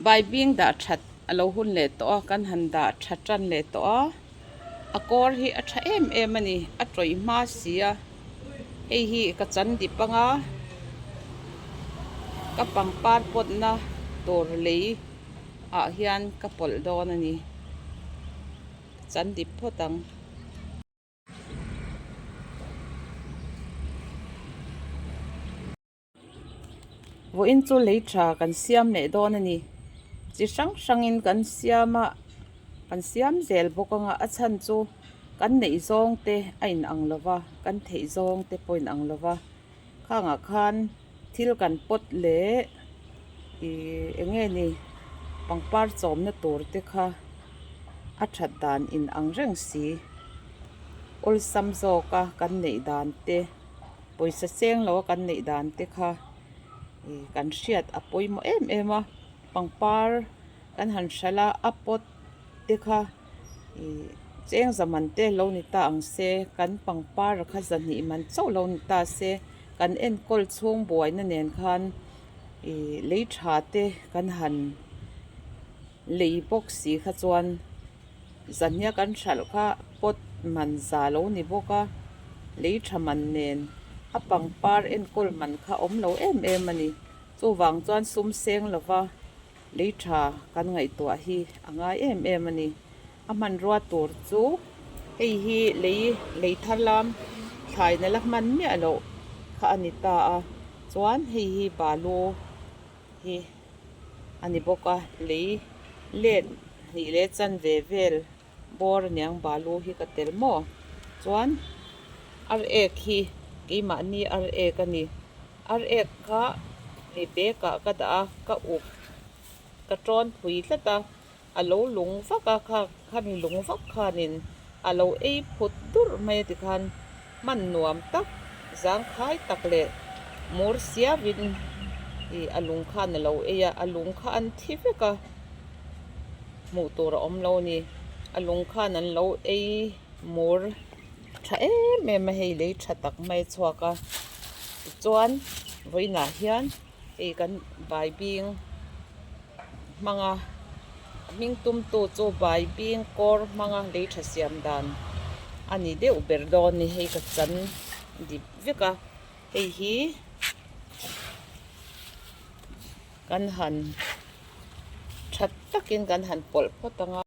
Baibing dah that a lo hun leh tawh a, kan han dah tha tan leh tawh a, a kawr hi a tha em em a ni, a tawih hma si a, hei hi ka chan dip anga ka pangpar pawtna tur lei ah hian ka pawlh dawn a ni, ka chan dip phawt ang. Vawiin chu lei tha kan siam leh dawn a ni. Chi hrang hrangin kan siam a, kan siam zel bawk anga a chhan chu kan neih zawng te a inang lo va, kan theih zawng te pawh a inang lo va. Khangah khan thil kan pawt leh ih eng nge ni pangpar chawmna tur te kha a that dan inang reng si. Awlsam zawka kan neih dan te. Pawisa cheng lo a kan neih dan te kha ih kan hriat a pawimawh em em a pangpar kan han hralh a a pot te kha ih cheng za man te lo ni ta ang se kan pangpar kha zahnih man chauh lo ni ta se kan enkawl chhung buaina nen khan ih lei tha te kan han lei bawk si kha chuan. Zahnia kan hralh kha pot man za lo ni bawk a, lei tha man nen a pangpar enkawl man kha awm lo em em a ni. Chuvang chuan sum seng lova lei tha kan ngaihtuah hi a ngai em em a ni. A hmanrua tur chu hei hi lei lei thar lam thlaina la hman miah loh kha a ni ta a, chuan hei hi balu hi a ni bawk a lei let hnih leh chanve vel bawr aniang balu hi ka tel maw chuan ar ek hi keimahni ar ek a ni ar ek kha hei bag ah ka dah a ka up ka tawn phui tlat a. A lo lung vak a kha khami lung vak khanin a lo ei phut durh mai a tikhan hman nuam tak zangkhai tak leh mur siavin ih a lung khan a lo ei a, a lung kha an thi vek a hmuh tur a awm lo a ni a lung khan an lo ei mur tha em em a hei lei tha tak mai a chhuak a tichuan vawiinah hian hei kan baibing. hmanga hming tumtu chu baibing kawr hmanga lei tha siam dan a ni deuh ber dawn a ni hei ka chan dip vek a hei hi kan han tha takin kan han pawlh phawt ang a.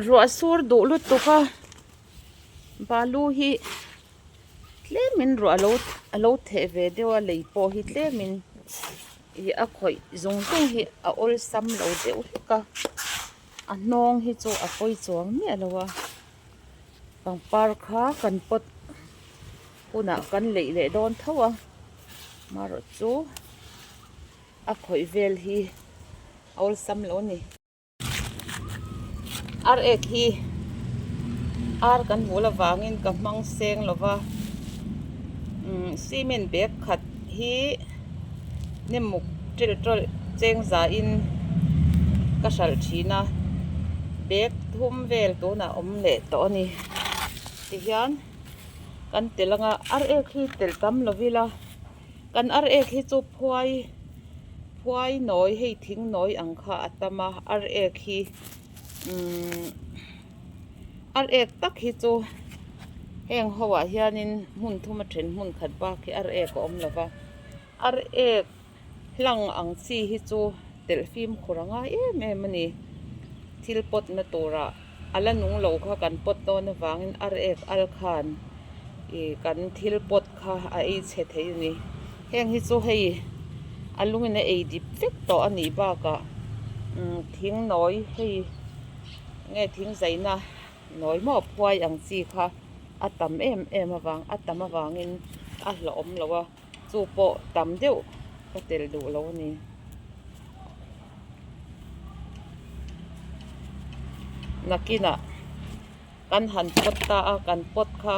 Ruah sur duh lutuk a balu hi tlemin ruah alo alo theh ve deuh a lei pawh hi tlemin ih a khawih zawng zawng hi a awlsam lo deuh hlek a a hnawng hi chu a pawi chuang miah lo a. Pangpar kha kan pot hunah kan leih leh dawn tho a marawh chu a khawih vel hi a awlsam lo a ni. Ar ek hi ar kan hmuh avangin ka hmang seng lo va umm cement bag khat hi nemuk ṭil ṭawlh cheng zahin ka hralh ṭhin a bag thum vel tunah awm leh tawh a ni tihian kan tel anga ar ek hi telh tam lo ila kan ar ek hi chu phuai phuai nawi hei thing nawi ang kha a tam a ar ek hi umm ar ek tak hi chu heng ho ah hianin hmun thum a then hmun khat bak hi ar ek a awm lo va ar ek hlang ang chi hi chu telh fimkhur a ngai em em a ni thil pawt na turah a la nung lo kha kan pawt dawn avangin ar ek al khan ih kan thil pawt kha a ei chhe thei a ni heng hi chu hei a lungin a ei dip vek tawh a nih bakah umm thing nawi hei nge thing zaina nawi maw phuai ang chi kha a tam em em avang a tam avangin a hlauhawm lo a. Chu pawh tam deuh ka tel duh lo a ni. Nakinah kan han pawt ta a, kan pawt kha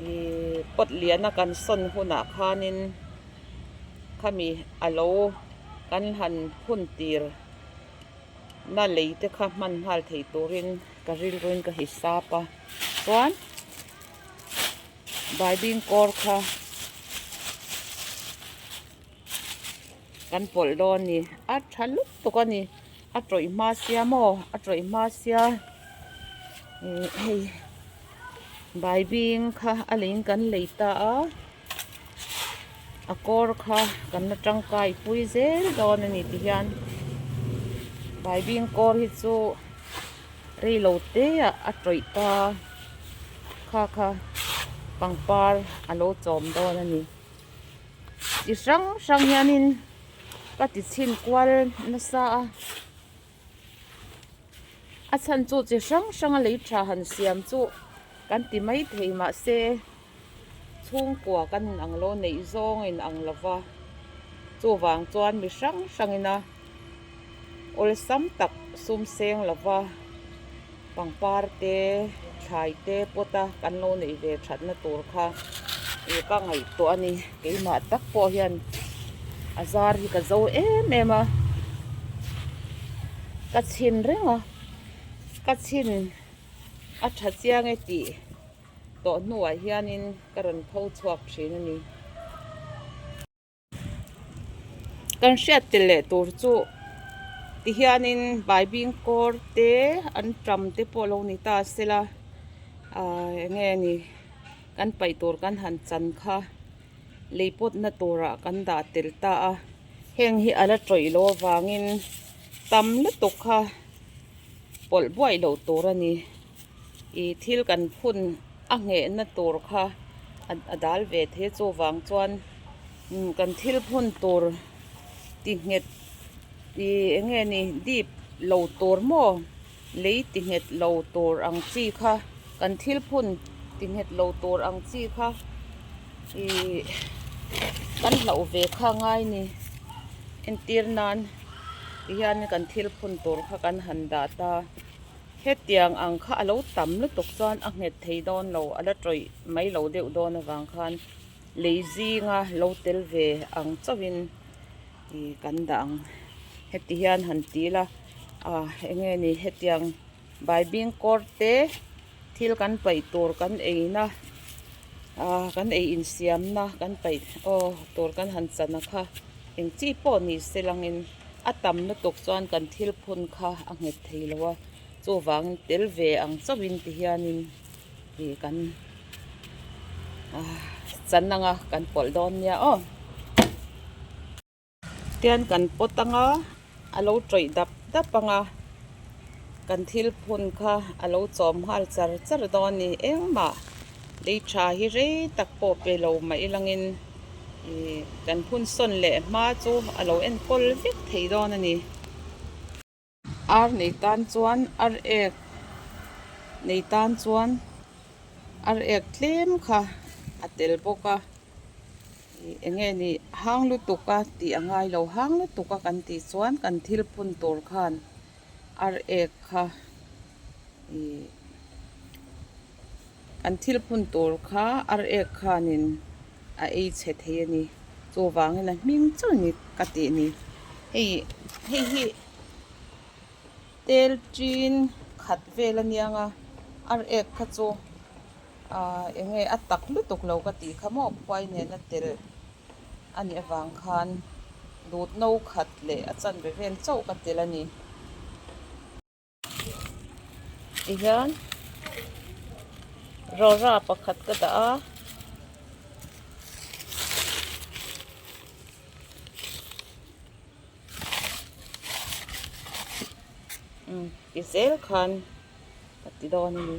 ihh pawt liana kan sawn hunah khanin khami a lo kan han phun tir na lei te kha hman nghal thei turin. ka rilruin ka hisap a chuan baibing kawr kha kan pawlh dawn a ni a tha lutuk a ni a tawih hma sia maw a tawih hma sia ih hei baibing kha a leiin kan lei ta a a kawr kha kan la tangkai pui zel dawn a ni ti hian baibing kawr hi chu reilo te ah a tawih ta kha kha pangpar a lo chawm dawn a ni. Chi hrang hrang hianin ka ti chhin kual nasa a a chhan chu chi hrang hrang a lei tha han siam chu kan ti mai thei mahse chhungkua kan in ang lo neih zawng a in ang lo va chuvang chuan mi hrang hrang ina awlsam tak sum seng lo va pangpar te thlai te pawt a kan lo neih ve thatna tur kha ih ka ngaihtuah a ni keimah tak pawh hian a zar hi ka zo em em a ka chhin reng a ka chhin a tha chiang e tih tawh hnuah hianin ka rawn pho chhuak thin a ni. Kan hriat tel leh tur chu tihianin baibing kawr te an tam te pawh lo ni ta sela ahh eng nge ni kan paih tur kan han chan kha lei pawtna turah kan dah tel ta a heng hi a la tawih loh avangin tam lutuk kha pawlh buaih loh tur a ni. Ih thil kan phun a nghehna tur kha a dal ve thei a chuvang chuan kan thil phun tur ti nghet ih eng nge ni dip lo tur maw lei ti nghet lo tur ang chi kha kan thil phun ti nghet lo tur ang chi kha ih kan hlauh ve kha ngai ni entir nan ti hian kan thil phun tur kha kan han dah ta. Hetiang ang kha a lo tam lutuk chuan a nghet thei dawn lo, a la tawih mai lo deuh dawn avang khan lei zinga lo tel ve ang chauhin ih kan dah ang. Heti hian han ti ila ah eng nge ni hetiang baibing kawr te thil kan paih tur kan eina ah kan ei insiamna kan paih aw tur kan han chan a kha eng chi pawh ni se langin. A tam lutuk chuan kan thil phun kha a nghet thei lo a, chuvangin tel ve ang chauhin ti hianin ih kan chan anga kan pawlh dawn nia aw. Tian kan pawt anga a lo tawih dap dap anga kan thil phun kha a lo chawm nghal char char dawn a ni engmah lei tha hi rei tak pawh pe lo mah ilangin. Ih kan hun sawn leh hma chu a lo enkawl vek thei dawn a ni. Ar nei tan chuan ar ek nei tan chuan ar ek tlem kha a tel bawk a. Ih eng nge ni hang lutuk a tih a ngai lo hang lutuk a kan tih chuan kan thil phun tur khan ar ek kha ih Kan thil phun tur kha ar ek khanin a ei chhe thei a ni. Chuvangin a hming chu ni ka tih ni. Hei hei hi tel tin khat vel a niang a, ar ek kha chu ahh eng nge a tak lutuk lo ka tih kha maw khuai nena tel a nih avang khan dut no khat leh a chanve vel chauh ka tel a ni. Tihian rawra pakhat ka dah a. Ti zel khan ka ti dawn a ni.